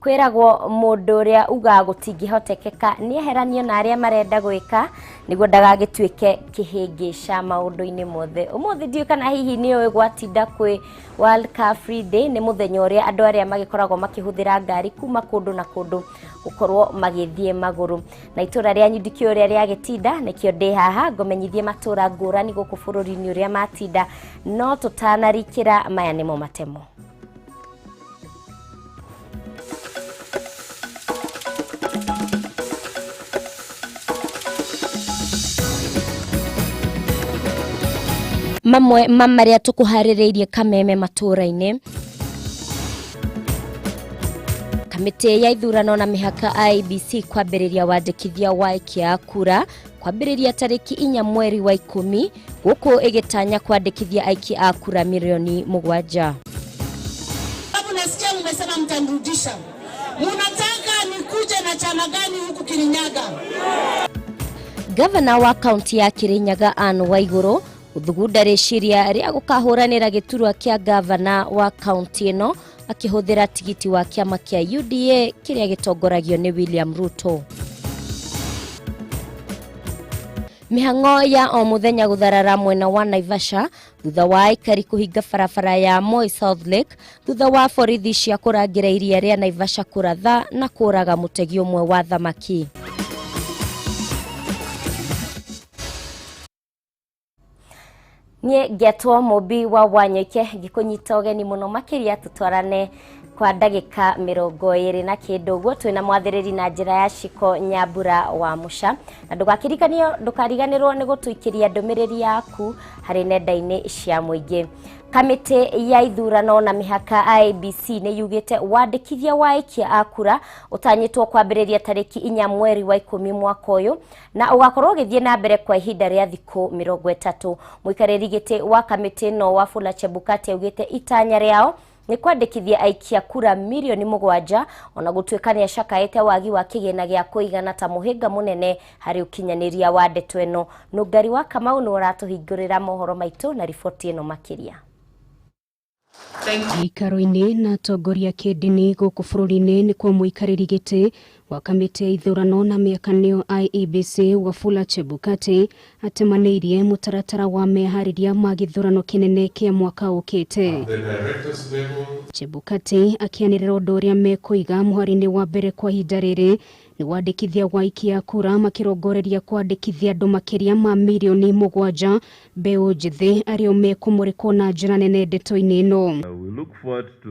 Kwĩragwo mũndũ ũrĩa ugaga gũtingĩhotekeka nĩeheranio na arĩa marenda gwĩka nĩguo ndagagĩtuĩke kĩhĩngĩca maũndũ-inĩ mothe. Ũmũthĩ ndiũĩ kana hihi nĩũĩ gwatinda kwĩ World Car Free Day, nĩ mũthenya ũrĩa andũ arĩa magĩkoragwo makĩhũthĩra ngari kuma kũndũ na kũndũ gũkorwo magĩthiĩ magũrũ. Na itũra rĩanyu ndikĩũĩ ũrĩa rĩagĩtinda, nĩkĩo ndĩ haha ngũmenyithie matũra ngũrani gũkũ bũrũri-inĩ ũrĩa matinda, no tũtanarikĩra maya nĩmo matemo. Mamwe ma marĩa tũkũharĩrĩirie kameme matũra-inĩ. Kamĩtĩ ya ithurano na mĩhaka IEBC kwambĩrĩria wandĩkithia wa aikia a kura kwambĩrĩria tarĩki 4 mweri wa 10 gũkũ ĩgĩtanya kwandĩkithia aikia a kura milioni 7. Sababu nasikia mmesema mtanirudisha. Munataka nikuje na chama gani huku Kirinyaga? Gavana wa kaunti ya Kirinyaga Anne Waiguru gũthugunda rĩciria rĩa gũkahũranĩra gĩturwa kĩa gavana wa kaunti ĩno akĩhũthĩra tigiti wa kĩama kĩa UDA kĩrĩa gĩtongoragio nĩ William Ruto. Mĩhang'o ya o mũthenya gũtharara mwena wa Naivasha thutha wa aikari kũhinga barabara ya Moi South Lake thutha wa borithi cia kũrangĩra iria rĩa Naivasha kũratha na kũraga mũtegi ũmwe wa thamaki. Niĩ ngetwo Mũmbi wa Wanyoike ngĩkũnyita ũgeni mũno makĩria tũtwarane kwa ndagĩka 20 na kĩndũ ũguo twĩna mwathĩrĩri na njĩra ya Ciko Nyambura wa Mũca, na ndũkariganĩrwo nĩ gũtũikĩria ndũmĩrĩri yaku harĩ nenda-inĩ cia mũingĩ. Kamĩtĩ ya ithurano na mĩhaka IEBC nĩ yugĩte wandĩkithia wa aikia a kura ũtanyĩtwo kwambĩrĩria tarĩki 4 mweri wa 10 mwaka ũyũ na ũgakorwo ũgĩthiĩ na mbere kwa ihinda rĩa thikũ 30. Mũikarĩri gĩtĩ wa kamĩtĩ ĩno Wafula Chebukati augĩte itanya rĩao nĩ kwandĩkithia aikia kura milioni 7 ona gũtuĩka nĩ acakaĩte wagi wa kĩgĩna gĩa kũigana ta mũhĩnga mũnene harĩ ũkinyanĩria wa ndeto ĩno. Nũngari wa Kamau nĩ ũratũhingũrĩra mohoro maitũ na riboti ĩno makĩria. Gĩikaro-inĩ na atongoria kĩndini gũkũ bũrũri-inĩ nĩ kwa mũikarĩri gĩtĩ wa kamĩtĩ ya ithurano na mĩaka nĩyo IEBC Wafula Chebukati atemanĩirie mũtaratara wa meharĩria ma gĩthurano kĩnene kĩa mwaka ũkĩte. Chebukati akĩanĩrĩra ũndũ ũrĩa mekũiga mũhari-inĩ wa mbere kwa ihinda rĩrĩ nĩ wandĩkithia wa aikia kura makĩrongoreria kwandĩkithia andũ makĩria ma milioni 7 mbeũ njĩthĩ arĩa mekũmũrĩkwo na njĩra nene ndeto-inĩ ĩno. We look forward to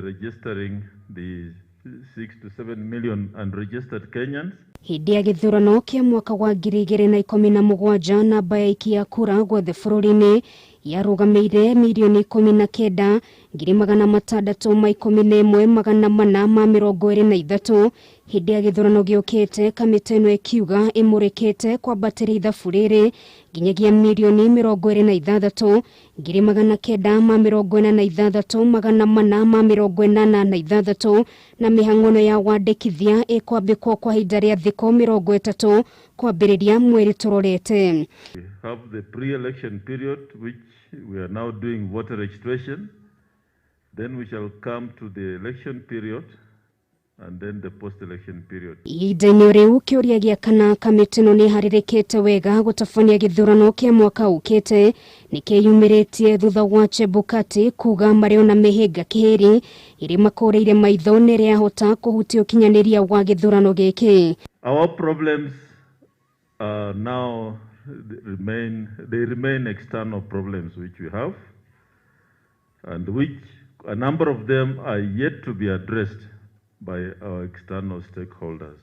registering the 6 to 7 million unregistered Kenyans. Hĩndĩ ya gĩthurano kĩa mwaka wa 2017 namba ya aikia kura guothe bũrũri-inĩ yarũgamĩire milioni 19 611 423. Hĩndĩ ya gĩthurano gĩũkĩte kamĩtĩ ĩno ĩkiuga ĩmũrĩkĩte kwambatĩria ithabu rĩrĩ nginyagia milioni 26 986 486 na mĩhang'o ya wandĩkithia ĩkwambĩkwo kwa ihinda rĩa thikũ 30 kwambĩrĩria mweri tũrorete. We have the pre-election period which we are now doing voter registration. Then we shall come to the election period and then the post-election period. Ihinda-inĩ rĩu kĩũria gĩa kana kamĩtĩ ĩno nĩ ĩharĩrĩkĩte wega gũtabania gĩthurano kĩa mwaka ũkĩte nĩ kĩyumĩrĩtie thutha wa Chebukati kuga marĩ ona mĩhĩnga kĩhĩri ĩrĩa makũrĩire maitho nĩ ĩrĩahota kũhutia ũkinyanĩria wa gĩthurano gĩkĩ. Our problems are now remain, they remain external problems which we have and which a number of them are yet to be addressed by our external stakeholders.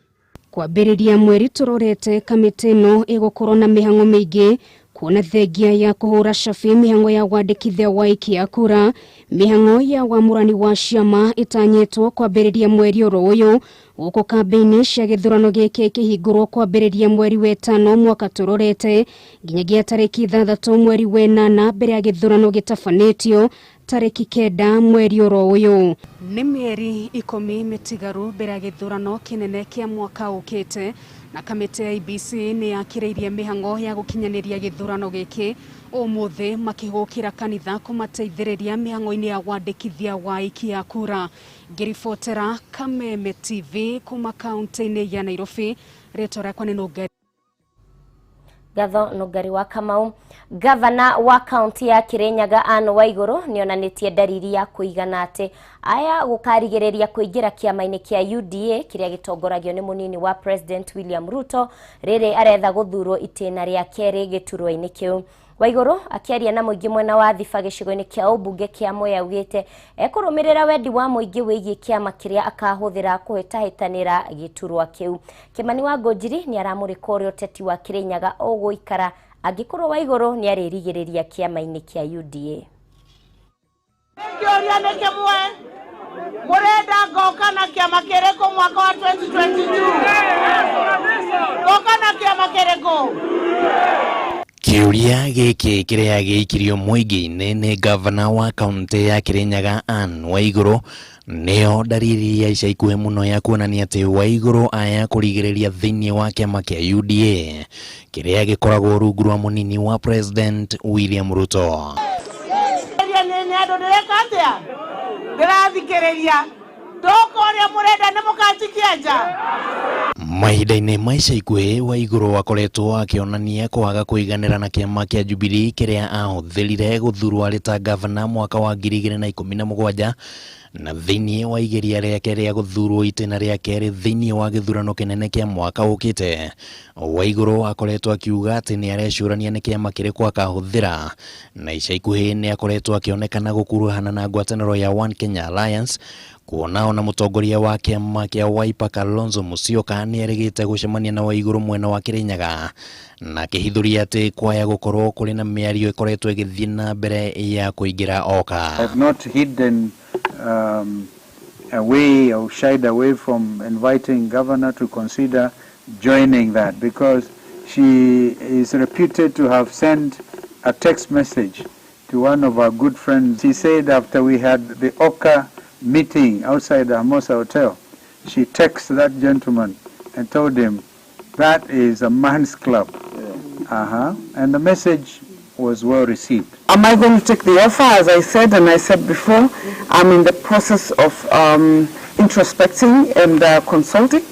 Kwambĩrĩria mweri tũrorete kamĩtĩ ĩno ĩgũkorwo na mĩhang'o mĩingĩ kuona thengia ya kũhũra cabi mĩhang'o ya wandĩkithia wa aikia kura mĩhang'o ya wamũrani wa ciama ĩtanyĩtwo kwambĩrĩria mweri oro ũyũ gũkũ kambĩini cia gĩthurano gĩkĩ kĩhingũrwo kwambĩrĩria mweri wa 5 mwaka tũrorete nginyagia tarĩki 6 mweri wa 8 mbere ya gĩthurano gĩtabanĩtio tarĩki 9 mweri oro ũyũ. Nĩ mĩeri 10 mĩtigaru mbere ya gĩthurano kĩnene kĩa mwaka ũkĩte na kamĩtĩ ya IEBC nĩ yakĩrĩirie mĩhang'o ya gũkinyanĩria gĩthurano gĩkĩ Ũmũthĩ makĩhũkĩra kanitha kũmateithĩrĩria mĩhang'o-inĩ ya wandĩkithia wa aikia a kura. Ngĩribotera Kameme TV kuma kaunti-inĩ ya Nairobi, rĩtwa rĩakwa nĩ Nũngari. Gatho Nũngari wa Kamau. Gavana wa kaunti ya Kirinyaga Anne Waiguru nĩonanĩtie ndariri ya kũigana atĩ aya gũkarigĩrĩria kũingĩra kĩama-inĩ kĩa UDA kĩrĩa gĩtongoragio nĩ mũnini wa President William Ruto rĩrĩ aretha gũthurwo itĩna rĩa kerĩ gĩturwa-inĩ kĩu. Waiguru akĩaria na mũingĩ mwena wa Thiba gĩcigo-inĩ kĩa ũmbunge kĩa Mwea augĩte ekũrũmĩrĩra wendi wa mũingĩ wĩgiĩ kĩama kĩrĩa akahũthĩra kũhĩtahĩtanĩra gĩturwa kĩu. Kĩmani wa Ngũnjiri nĩaramũrĩka ũrĩa ũteti wa Kirinyaga ũgũikara angĩkorwo Waiguru nĩarĩrigĩrĩria kĩama-inĩ kĩa UDA. Kĩũria nĩ kĩmwe, mũrenda ngoka na kĩama kĩrĩkũ mwaka wa 2022? Ngoka na kĩama kĩrĩkũ? Kĩũria gĩkĩ kĩrĩa gĩikirio mũingĩ-inĩ nĩ gavana wa kaunti ya Kirinyaga Anne Waiguru nĩyo ndariri ya ica ikuhĩ mũno ya kuonania atĩ Waiguru aya kũrigĩrĩria thĩinĩ wa kĩama kĩa UDA kĩrĩa gĩkoragwo rungu rwa mũnini wa President William Ruto. Nĩ andũ ndĩreka atĩa? Ndĩrathikĩrĩria. Ndoka ũrĩa mũrenda nĩ mũkanjikia nja. Mahinda-inĩ ma ica ikuhĩ Waiguru akoretwo akĩonania kwaga kũiganĩra na kĩama kĩa Jubilee kĩrĩa ahũthĩrire gũthurwo arĩ ta gavana mwaka wa 2017 na thĩinĩ wa igeria rĩake rĩa gũthurwo itĩna rĩa kerĩ thĩinĩ wa gĩthurano kĩnene kĩa mwaka ũkĩte. Waiguru akoretwo akiuga atĩ nĩ arecũrania nĩ kĩama kĩrĩkũ akahũthĩra na ica ikuhĩ nĩ akoretwo akĩonekana gũkuruhana na ngwatanĩro ya One Kenya Alliance kuona ona mũtongoria wa kĩama kĩa Wiper Kalonzo Musyoka nĩ erĩgĩte gũcemania na Waiguru mwena wa Kirinyaga na akĩhithũria atĩ kwaya gũkorwo kũrĩ na mĩario ĩkoretwo ĩgĩthiĩ na mbere ya kũingĩra Oka. I have not hidden away or shied away from inviting governor to consider joining that, because she is reputed to have sent a text message to one of our good friends. She said after we had the Oka meeting outside the Hermosa Hotel, she texted that gentleman and told him that is a man's club. Yeah. And the message was well received. Am I going to take the offer? As I said, and I said before, I'm in the process of introspecting and consulting,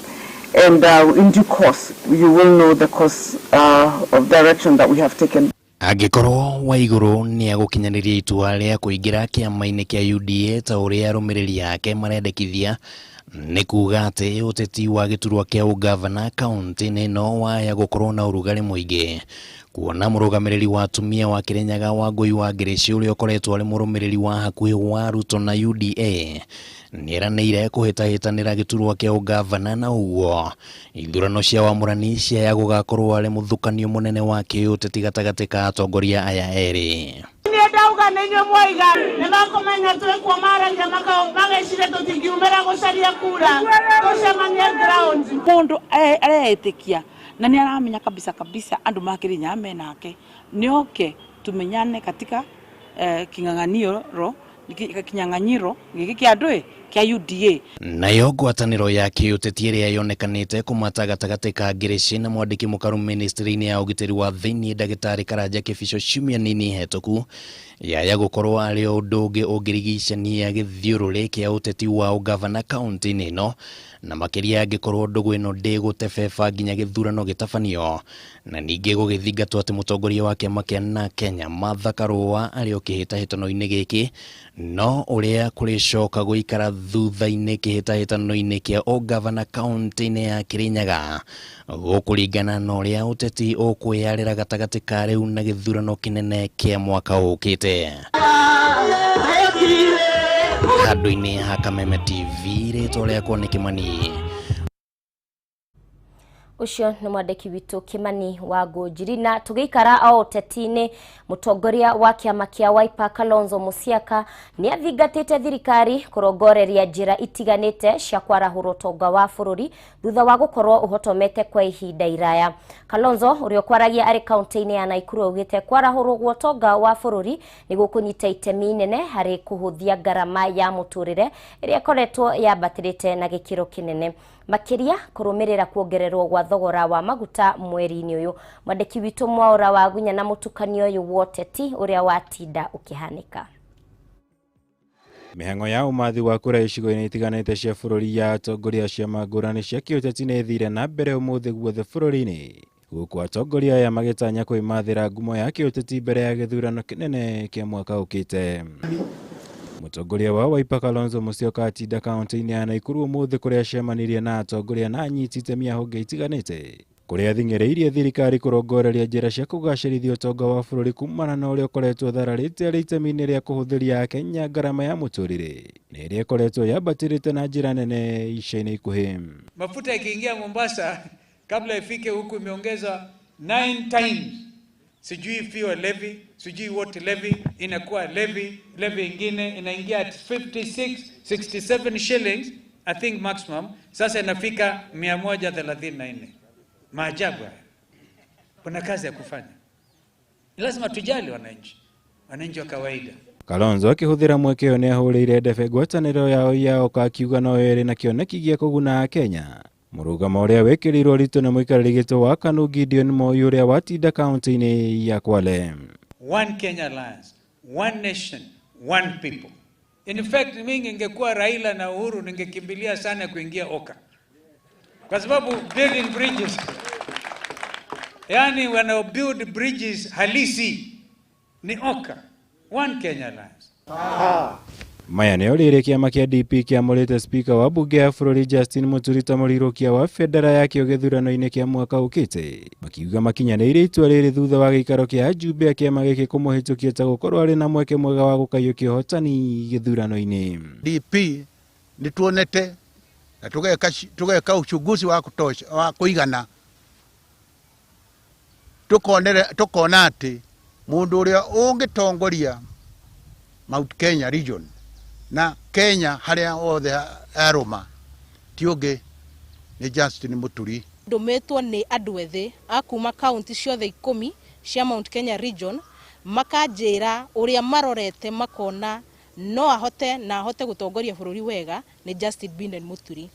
and in due course, you will know the course of direction that we have taken. Angĩkorwo Waiguru nĩ egũkinyanĩria itua rĩa kũingĩra kĩama-inĩ kĩa UDA ta ũrĩa arũmĩrĩri ake marendekithia, nĩ kuga atĩ ũteti wa gĩturwa kĩa ũgavana kaunti-inĩ ĩno waya gũkorwo na ũrugarĩ mũingĩ, kuona mũrũgamĩrĩri wa atumia wa Kirinyaga Wangũi wa Ngĩrĩci ũrĩa ũkoretwo arĩ mũrũmĩrĩri wa hakuhĩ wa Ruto na UDA nĩeranĩire kũhĩtahĩtanĩra gĩturwa kĩa ũgavana, na ũguo ithurano cia wamũrani ciaya gũgakorwo arĩ mũthũkanio mũnene wa kĩũteti gatagatĩ ka atongoria aya erĩ. Niĩ ndauga nĩ inyuĩ mwaiga nĩ makũmenya twĩkuo maragia mageciria tũtingiumĩra gũcaria kura tũcemanie ground. Mũndũ areĩtĩkia na nĩ aramenya kabisa kabisa andũ ma Kirinyaga menake nĩ oke tumenyane katika king'ang'aniro kinyang'anyiro gĩkĩ kĩa andũ kĩa UDA. Nayo ngwatanĩro ya kĩũteti ĩrĩa yonekanĩte kũmata gatagatĩ ka Ngĩrĩci na mwandĩki mũkaru ministry-inĩ ya ũgitĩri wa thĩinĩ ndagĩtarĩ Karanja Kĩbico ciumia nini hetũku yaya gũkorwo arĩ ũndũ ũngĩ ũngĩrigicania gĩthiũrũrĩ kĩa ũteti wa ũgavana kaunti-inĩ ĩno, na makĩria angĩkorwo ndũgũ ĩno ndĩgũtebeba nginya gĩthurano gĩtabanio, na ningĩ gũgĩthingatwo atĩ mũtongoria wa kĩama kĩa na Kenya Martha Karua arĩ o kĩhĩtahĩtano-inĩ gĩkĩ, no ũrĩa kũrĩcoka gũikara thutha-inĩ kĩhĩtahĩtano-inĩ kĩa ũgavana kaunti-inĩ ya Kirinyaga gũkũringana na ũrĩa ũteti ũkwĩyarĩra gatagatĩ ka rĩu na gĩthurano kĩnene kĩa mwaka ũkĩte. Handũ-inĩ ha Kameme TV, rĩtwa rĩakwa nĩ Kĩmani. Ũcio nĩ mwandĩki witũ Kĩmani wa Ngũnjiri. Na tũgĩikara o ũteti-inĩ, mũtongoria wa kĩama kĩa Wiper Kalonzo Musyoka nĩ athingatĩte thirikari kũrongoreria njĩra itiganĩte cia kwarahũra ũtonga wa bũrũri thutha wa gũkorwo ũhotomete kwa ihinda iraya. Kalonzo ũrĩa ũkwaragia arĩ kaunti-inĩ ya Nakuru augĩte kwarahũrwo gwa ũtonga wa bũrũri nĩ gũkũnyita itemi inene harĩ kũhũthia ngarama ya mũtũrĩre ĩrĩa ĩkoretwo yambatĩrĩte na gĩkĩro kĩnene, makĩria kũrũmĩrĩra kuongererwo gwa Thogora wa maguta mweri-inĩ ũyũ. Mwandĩki witũ Mwaũra Wagunya na mũtukanio ũyũ wa ũteti ũrĩa watinda ũkĩhanĩka. Mĩhang'o ya ũmathi wa kura icigo-inĩ itiganĩte cia bũrũri ya atongoria ciama ngũrani cia kĩũteti nĩ ĩthire na mbere ũmũthĩ guothe bũrũri-inĩ, gũkũ atongoria aya magĩtanya kwĩmathĩra ngumo ya kĩũteti mbere ya gĩthurano kĩnene kĩa mwaka ũkĩte. Mũtongoria wa Wiper Kalonzo Musyoka atinda kaunti-inĩ ya Nakuru ũmũthĩ kũrĩa acemanirie na atongoria na anyiti itemi a honge itiganĩte, kũrĩa athing'ĩrĩirie thirikari kũrongoreria njĩra cia kũgacĩrithia ũtonga wa bũrũri kumana na ũrĩa ũkoretwo ũthararĩte arĩ itemi-inĩ rĩa kũhũthĩria Akenya ngarama ya mũtũrĩre na ĩrĩa ĩkoretwo yambatĩrĩte na njĩra nene ica-inĩ ikuhĩ. Mafuta ikiingia Mombasa kabla ifike huku imeongeza 9 times. Sijui fuel levy, sijui what levy, inakuwa levy, levy ingine inaingia at 56, 67 shillings I think maximum, sasa inafika 134. Maajabu haya. Kuna kazi ya kufanya. Ni lazima tujali wananchi, wananchi wa kawaida. Kalonzo akĩhũthĩra mweke ũyũ nĩahũrĩire ndebe ngwatanĩro yao ya Oka akiuga no ĩrĩ na kĩoneki gĩa kũguna Akenya. Mũrũgamo ũrĩa wĩkĩrĩirwo ũritũ nĩ mũikarĩri gĩtĩ wa KANU Gideon Moi ũrĩa watinda kaunti-inĩ ya Kwale. One Kenya Alliance, one nation, one people. In fact, mimi ningekuwa Raila na Uhuru ningekimbilia sana kuingia Oka. Kwa sababu building bridges, yani wana build bridges halisi ni Oka. One Kenya Alliance. Maya nĩo rĩrĩ kĩama kĩa DP kĩamũrĩte spika wa bunge ya bũrũri Justin Muturi ta mũrirũkia wa bendera yakĩo gĩthurano-inĩ kĩa mwaka ũkĩte, makiuga makinyanĩire itua rĩrĩ thutha wa gĩikaro kĩa ajumbe a kĩama gĩkĩ kũmũhĩtũkia ta gũkorwo arĩ na mweke mwega wa gũkaiyũkia ũhotani gĩthurano-inĩ. DP nĩ tuonete na tugeka uchunguzi wa kutosha wa kũigana, tukona atĩ mũndũ ũrĩa ũngĩtongoria Mount Kenya region na Kenya harĩa othe arũma ti ũngĩ nĩ Justin Muturi. Ndũmĩtwo nĩ andũ ethĩ a kuma kaunti ciothe 10 cia Mount Kenya region, makanjĩra ũrĩa marorete makona no ahote na ahote gũtongoria bũrũri wega nĩ Justin Biden Muturi.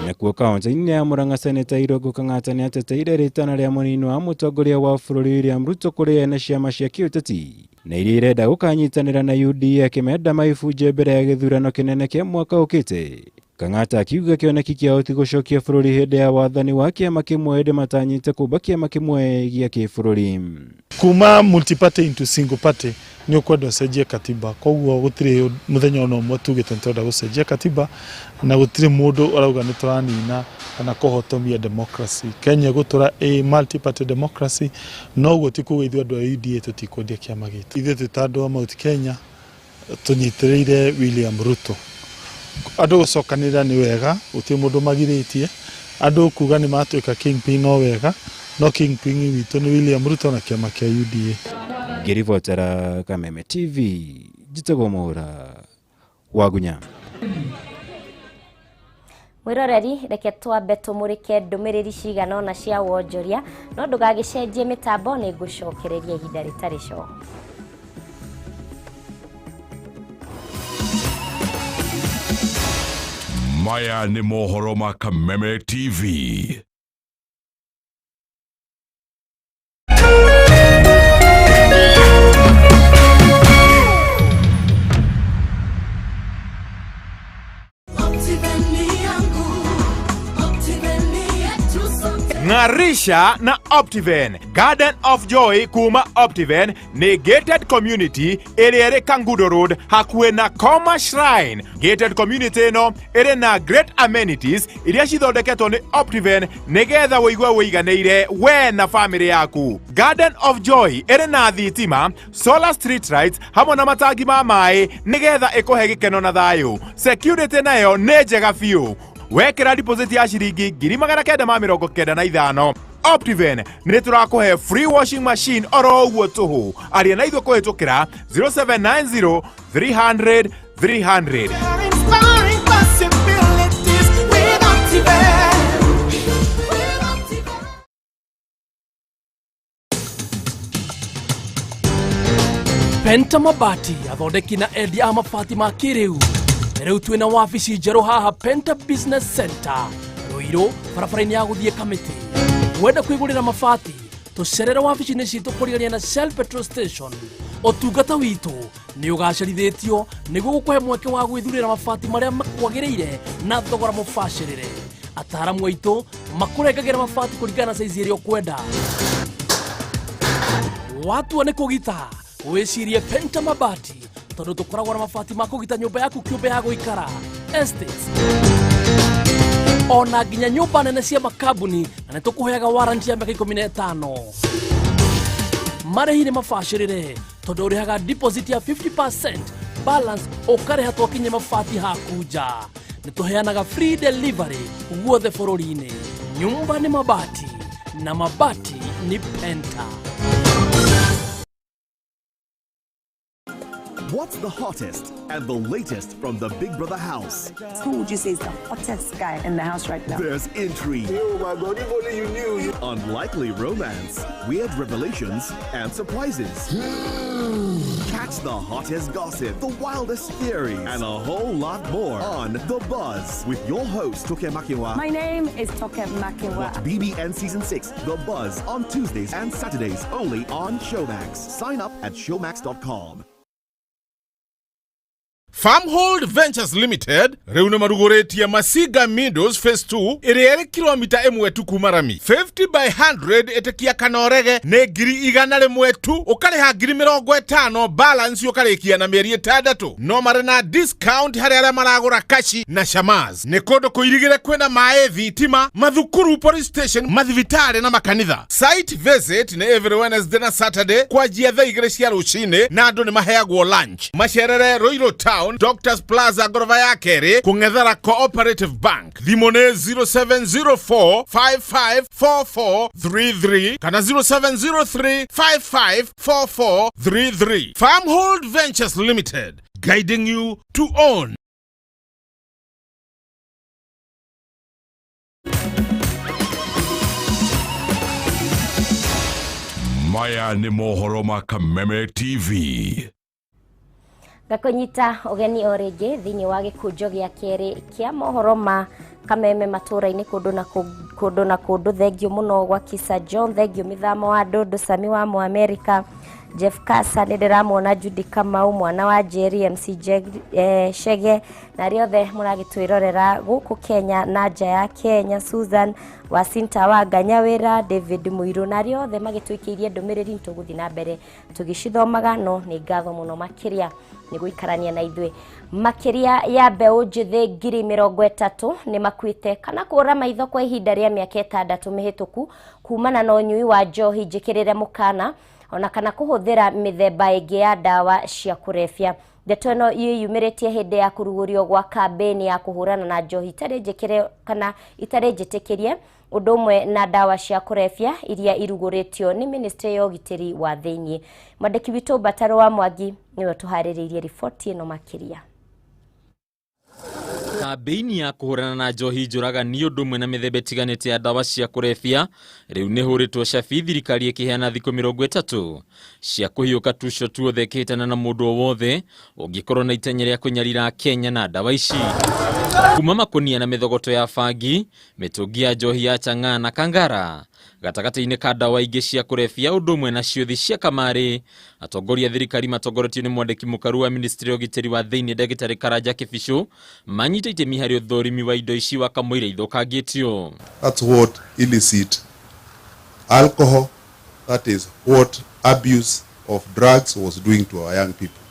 Nakuo kaunti-inĩ ya Murang'a Seneta Irũngũ Kang'ata nĩateteire rĩtana rĩa mũnini wa mũtongoria wa bũrũri William Ruto kũrĩ ene ciama cia kĩũteti na iria irenda gũkanyitanĩra na UDA akĩmenda maibunje mbere ya gĩthurano kĩnene kĩa mwaka ũkĩte. Kang'ata akiuga kĩoneki kĩao ti gũcokia bũrũri hĩndĩ ya wathani wa kĩama kĩmwe ĩndĩ matanyĩte kũmba kĩama kĩmwe gĩa kĩbũrũri. Kuma multi-party into single party nĩ ũkwenda ũcenjie katiba, koguo gũtirĩ mũthenya ona ũmwe tugĩte nĩtũrenda gũcenjia katiba na gũtirĩ mũndũ ũrauga nĩ tũranina kana kũhotomia democracy. Kenya ĩgũtũra a multi-party democracy, no ũguo ti kuga ithuĩ andũ a UDA tũtikwendia kĩama gitũ. Ithuĩ twĩ ta andũ a Mount Kenya tũnyitĩrĩire William Ruto. Andũ gũcokanĩrĩra nĩ wega, gũtirĩ mũndũ magirĩtie. Andũ kuga nĩ matuĩka kingpin no wega, no kingpin witũ nĩ William Ruto na kĩama kĩa UDA. Ngĩribotera Kameme TV, njĩtagwo Mwaũra Wagunya. Mwĩroreri, reke twambe tũmũrĩke ndũmĩrĩri cigana ũna cia wonjoria, no ndũgagĩcenjie mĩtambo, nĩ ngũcokereria ihinda rĩtarĩ coho. Maya nĩ mohoro ma Kameme TV. Ng'arisha na Optiven. Garden of Joy kuma Optiven ni gated community ĩrĩa ĩrĩ Kangudo Road hakuhĩ na Koma Shrine. Gated community ĩno ĩrĩ na great amenities iria cithondeketwo nĩ Optiven nĩgetha wĩigue wĩiganĩire we na family yaku. Garden of Joy ĩrĩ na thitima, solar street lights hamwe na matangi ma maĩ nĩgetha ĩkũhe gĩkeno na thayũ. Security nayo nĩ njega biũ. Wekĩra deposit ya ciringi 995 Optiven nĩ tũrakũhe free washing machine oro ũguo tũhũ. Aria na ithuĩ kũhĩtũkĩra 0790 300 300. Inspiring possibilities with Optiven. Penta Mabati athondeki na endia a mabati ma kĩrĩu. Rĩu twĩna wabici njerũ haha Penta Business Center. Ruiru barabara-inĩ ya gũthiĩ Kamĩtĩ. Wenda kwĩgũrĩra mabati, tũcerere wabici-inĩ citũ kũrigania na Shell petrol station. Ũtungata witũ nĩ ũgacerithĩtio nĩguo gũkũhe mweke wa gwĩthurĩra mabati marĩa makwagĩrĩire na thogora mũbacĩrĩre. Ataaramu aitũ makũrengagĩra mabati kũringana na saizi ĩrĩa ũkwenda. Watua nĩ kũgita, wĩcirie Penta Mabati, tondũ tũkoragwo na mabati ma kũgita nyũmba yaku kĩũmbe ya gũikara, estates, ona nginya nyũmba nene cia makambuni, na nĩ tũkũheaga warranty ya mĩaka 15. Marĩhi nĩ mabacĩrĩre tondũ ũrĩhaga deposit ya 50%, balance ũkarĩha twakinyia mabati haku nja. Nĩ tũheanaga free delivery guothe bũrũri-inĩ. Nyumba nĩ mabati na mabati ni Penta. What's the hottest and the latest from the Big Brother house? Who would you say is the hottest guy in the house right now? There's intrigue. Oh my God, if only you knew. Unlikely romance, weird revelations, and surprises. Catch the hottest gossip, the wildest theories, and a whole lot more on The Buzz with your host, Toke Makinwa. My name is Toke Makinwa. Watch BBN Season 6, The Buzz, on Tuesdays and Saturdays only on Showmax. Sign up at showmax.com. Farmhold Ventures Limited rĩu nĩ marugũrĩtie Masiga Meadows Phase 2 ĩrĩa ĩrĩ kilomita 1 tu kuma rami 50 by 100 ĩtĩkia kana ũrege nĩ 100,000 tu, ũkarĩha 50,000, balance ũkarĩkia na mĩeri 6. No marĩ na discount harĩ arĩa maragũra kashi na shamas. Nĩ kũndũ kũirigĩre, kwĩna maĩ, thitima, mathukuru, police station, mathibitarĩ na makanitha. Site visit nĩ every Wednesday na Saturday kwanjia thaa 2 cia rũcinĩ, na andũ nĩ maheagwo lunch. Macerere Ruiru Town, Doctors Plaza, ngoroba ya kerĩ kũng'ethera Cooperative Bank. Thimũ nĩ 0704 554433 kana 0703 554433. Farmhold Ventures Limited, guiding you to own. Maya nĩ mohoro ma Kameme TV. Ngakũnyita ũgeni o rĩngĩ thĩinĩ wa gĩkũnjo gĩa kerĩ kĩa mohoro ma Kameme matũra-inĩ kũndũ na kũndũ na kũndũ. Thengiũ mũno gwa Kisa John, thengiũ mĩthamo wa Ndũndũ, Sami wa Mũamerika, Jeff Kasa nĩ ndĩramuona, Judy Kamau, mwana wa Jerry, MC Shege, na arĩa othe mũragĩtwĩrorera gũkũ Kenya na nja ya Kenya, Susan Wasinta wa Nganyawĩra, David Mũirũ, na arĩa othe magĩtũikĩirie ndũmĩrĩri, nĩtũgũthiĩ na mbere tũgĩcithomaga, no nĩ ngatho mũno makĩria nĩ gũikarania na ithuĩ. Makĩria ya mbeũ njĩthĩ 30,000 nĩ makuĩte kana kũra maitho kwa ihinda rĩa mĩaka 6 mĩhĩtũku kumana na ũnyui wa njohi njĩkĩrĩre mũkana ona kana kũhũthĩra mĩthemba ĩngĩ ya ndawa cia kũrebia. Ndeto ĩno yĩyumĩrĩtie hĩndĩ ya kũrugũrio gwa kambĩni ya kũhũrana na njohi itarĩ njĩkĩre kana itarĩ njĩtĩkĩrie, ũndũ ũmwe na ndawa cia kũrebia iria irugũrĩtio nĩ ministry ya ũgitĩri wa thĩinĩ. Mwandĩki witũ Mbataro wa Mwangi nĩwe tũharĩrĩirie riboti ĩno makĩria. Kambĩini ya kũhũrana na njohi njũragani ũndũ ũmwe na mĩthemba ĩtiganĩte ya ndawa cia kũrebia rĩu nĩ hũrĩtwo cabi, thirikari ĩkĩheana thikũ 30 cia kũhiũka tuco tuothe ĩkĩhĩtana na mũndũ o wothe ũngĩkorwo na itanya rĩa kũnyarira Kenya na ndawa ici, kuma makunia na mĩthogoto ya bangi, mĩtũngi ya njohi ya chang'aa na kangara, gatagatĩ-inĩ ka ndawa ingĩ cia kũrebia ũndũ ũmwe na ciũthi cia kamarĩ. Atongoria a thirikari matongoretio nĩ mwandĩki mũkaru wa ministry ya ũgitĩri wa thĩinĩ ndagĩtarĩ Karanja Kĩbicũ manyita itemi harĩ ũthũrimi wa indo ici wa kamũira ithũkangĩtio. That's what illicit alcohol, that is what abuse of drugs was doing to our young people.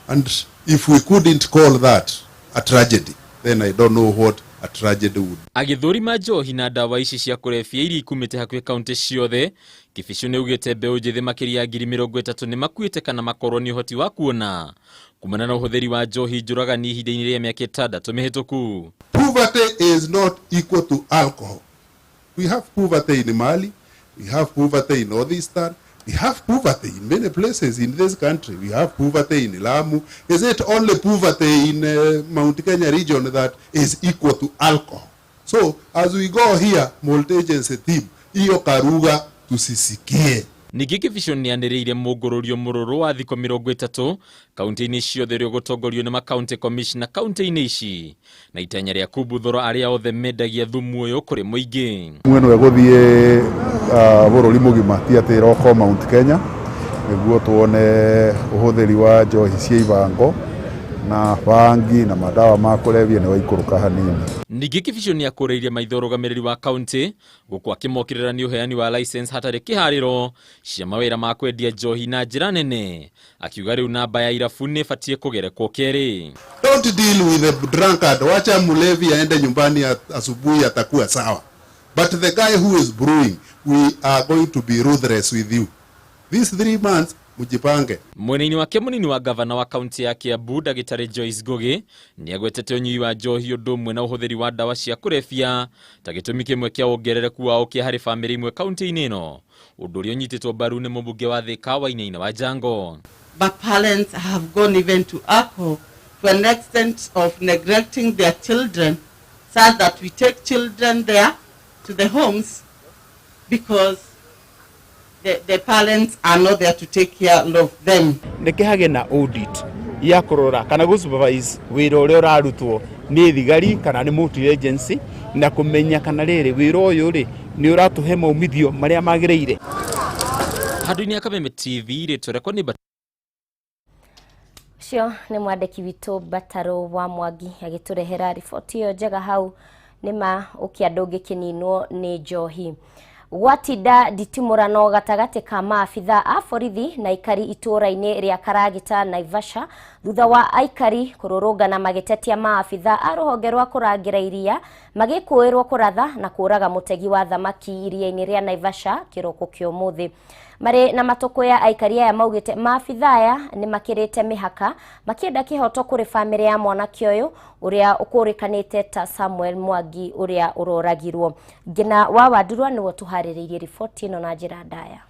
And if we couldn't call that a tragedy, then I don't know what a tragedy would be. Agĩthũrima njohi na ndawa ici cia kũrebia iria ikumĩte hakuhĩ kaunti ciothe, Kĩbicũ nĩ augĩte mbeũ njĩthĩ makĩria ya 30,000 nĩ makuĩte kana makorwo nĩ ũhoti wa kuona kumana na ũhũthĩri wa njohi njũragani ihinda-inĩ rĩa mĩaka 6 mĩhĩtũku. Poverty is not equal to alcohol. We have poverty in Mali, we have poverty in Northeastern, we have poverty in many places in this country. We have poverty in Lamu. Is it only poverty in Mount Kenya region that is equal to alcohol? So as we go here, multi-agency team, hiyo karuga tusisikie. Ningĩ Kibicho nĩanĩrĩire mũngũrũrio mũrũrũ wa thikũ 30 kaunti-inĩ ciothe ũrĩa ũgũtongorio nĩ makaunti commissioner kaunti-inĩ ici na itanya rĩa kumbuthũra arĩa othe mendagia thumu ũyũ kũrĩ mũingĩ. Mwena ĩgũthiĩ bũrũri mũgima ti atĩ ĩroko Mount Kenya nĩguo tuone ũhũthĩri wa njohi cia ibango na bangi na madawa ma kũrebia nĩ waikũrũka hanini. Ningĩ Kibicho nĩakũrĩirie maitho ũrũgamĩrĩri wa kaunti gũkũ akĩmokĩrĩra nĩ ũheani wa license hatarĩ kĩharĩro cia mawĩra ma kwendia njohi na njĩra nene, akiuga rĩu namba ya irabu nĩ ĩbatiĩ kũgerekwo kerĩ. Don't deal with the drunkard. Wacha mlevi aende nyumbani asubuhi atakuwa sawa. But the guy who is brewing, we are going to be ruthless with you. These 3 months mujipange. Mwena-inĩ wake mũnini wa gavana wa kaunti ya Kiambu Ndagĩtarĩ Joyce Ngugi nĩagwetete ũnyui wa njohi ũndũ ũmwe na ũhũthĩri wa ndawa cia kũrebia ta gĩtũmi kĩmwe kĩa wongerereku wa ũkĩa harĩ bamĩrĩ imwe kaunti-inĩ ĩno, ũndũ ũrĩa ũnyitĩtwo mbaru nĩ mũmbunge wa Thika Wainaina wa Jango. But parents have gone even to alcohol to an extent of neglecting their children, such that we take children there to the homes because the parents are not there to take care of them. Nĩkĩhage na audit ya kũrora kana gũ supervise wĩra ũrĩa ũrarutwo nĩ thigari kana nĩ multi agency na kũmenya kana rĩrĩ wĩra ũyũ rĩ nĩ ũratũhe maumithio marĩa magĩrĩire. Handũ-inĩ ya Kameme TV rĩtwa rĩakwa nĩ Ũcio nĩ mwandĩki witũ Batarũ wa Mwangi agĩtũrehera riboti ĩyo njega hau nĩma ũkĩa ndũngĩkĩninwo nĩ njohi. Gwatinda nditimũrano gatagatĩ ka maabitha a borithi na aikari itũũra-inĩ rĩa Karagita Naivasha thutha wa aikari kũrũrũngana magĩtetia maabitha a rũhonge rwa kũrangĩra iria magĩkũĩrwo kũratha na kũraga mũtegi wa thamaki iria-inĩ rĩa Naivasha kĩroko kĩa ũmũthĩ. Marĩ na matũkũya aikari aya maugĩte maabitha aya nĩ makĩrĩte mĩhaka makĩenda kĩhoto kũrĩ bamĩrĩ ya mwanake ũyũ ũrĩa ũkũrĩkanĩte ta Samuel Mwangi ũrĩa ũroragirwo. Ngina wa Wandurwa nĩwe tũharĩrĩirie riboti ĩno na njĩra ndaya.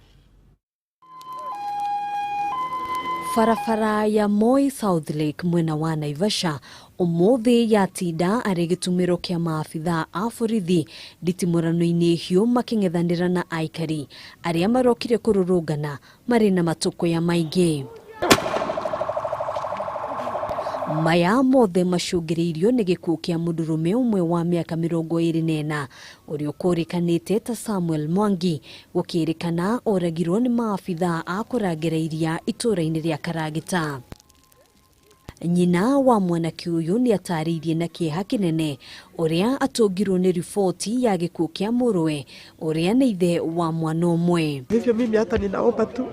Barabara ya Moi South Lake mwena wa Naivasha ũmũthĩ yatinda arĩ gĩtumĩro kĩa maabitha a borithi nditimũrano-inĩ hiũ makĩng'ethanĩra na aikari arĩa marokire kũrũrũngana marĩ na matũkũya maingĩ. Maya mothe macũngĩrĩirio nĩ gĩkuũ kĩa mũndũrũme ũmwe wa mĩaka 24 ũrĩa ũkũrĩkanĩte ta Samuel Mwangi gũkĩrĩkana oragirwo nĩ maabitha a kũrangĩra iria itũũra-inĩ rĩa Karagita. Nyina wa mwanake ũyũ nĩ atarĩirie na kĩeha kĩnene ũrĩa atũngirwo nĩ riboti ya gĩkuũ kĩa mũrũwe ũrĩa nĩ ithe wa mwana ũmwe. Hivyo mimi hata ninaomba tu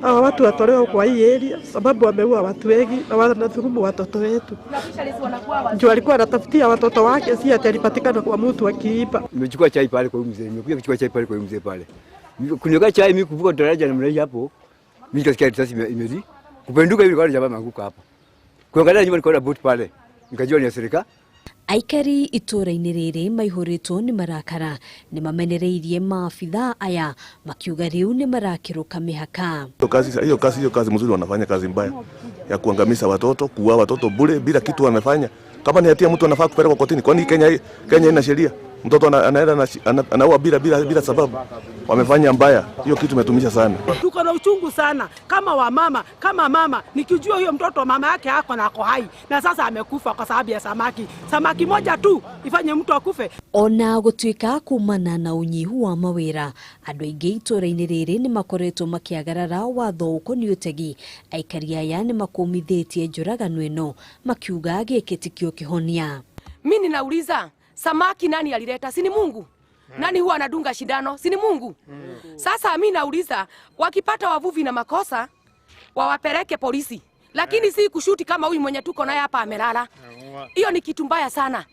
hawa watu watolewe kwa hii area, sababu wameua watu wengi na wanadhulumu watoto wetu. Juu alikuwa anatafutia watoto wake, si ati alipatikana kwa mtu akiiba. Nimechukua chai pale kwa mzee, nimekuja kuchukua chai pale kwa mzee pale. Kunyoka chai mimi kuvuka daraja na mlei hapo, mimi nikasikia risasi imezi kupenduka hivi kwa jamaa ameanguka hapo. Kuangalia nyuma nikaona boot pale, nikajua ni ya serikali. Aikari itũũra-inĩ rĩrĩ maihũrĩtwo nĩ marakara nĩ mamenereirie maabitha aya makiuga rĩu nĩ marakĩrũka mĩhaka. Hiyo kazi mzuri, wanafanya kazi mbaya ya kuangamiza watoto, kuua watoto bure bila kitu wamefanya. Kama ni hatia mtu anafaa kupelekwa kotini. Kwani Kenya ina sheria? Mtoto anaenda anaua bila sababu. Wamefanya mbaya. Hiyo kitu imetumisha sana. Tuko na uchungu sana kama wamama, kama mama nikijua huyo mtoto mama yake hako na ako hai na sasa amekufa kwa sababu ya samaki. Samaki moja tu ifanye mtu akufe. Ona gũtuĩka kumana na ũnyihu wa mawĩra andũ aingĩ itũũra-inĩ rĩrĩ nĩ makoretwo makĩagarara watho ũkoniĩ ũtegi. Aikari aya nĩ makũmithĩtie njũragano ĩno makiuga gĩkĩ tikĩo kĩhonia. Mimi ninauliza samaki nani alileta? Si ni Mungu? Nani huwa anadunga shindano? Si ni Mungu? Sasa mimi nauliza wakipata wavuvi na makosa wawapeleke polisi, lakini si kushuti kama huyu mwenye tuko naye hapa amelala. Hiyo ni kitu mbaya sana.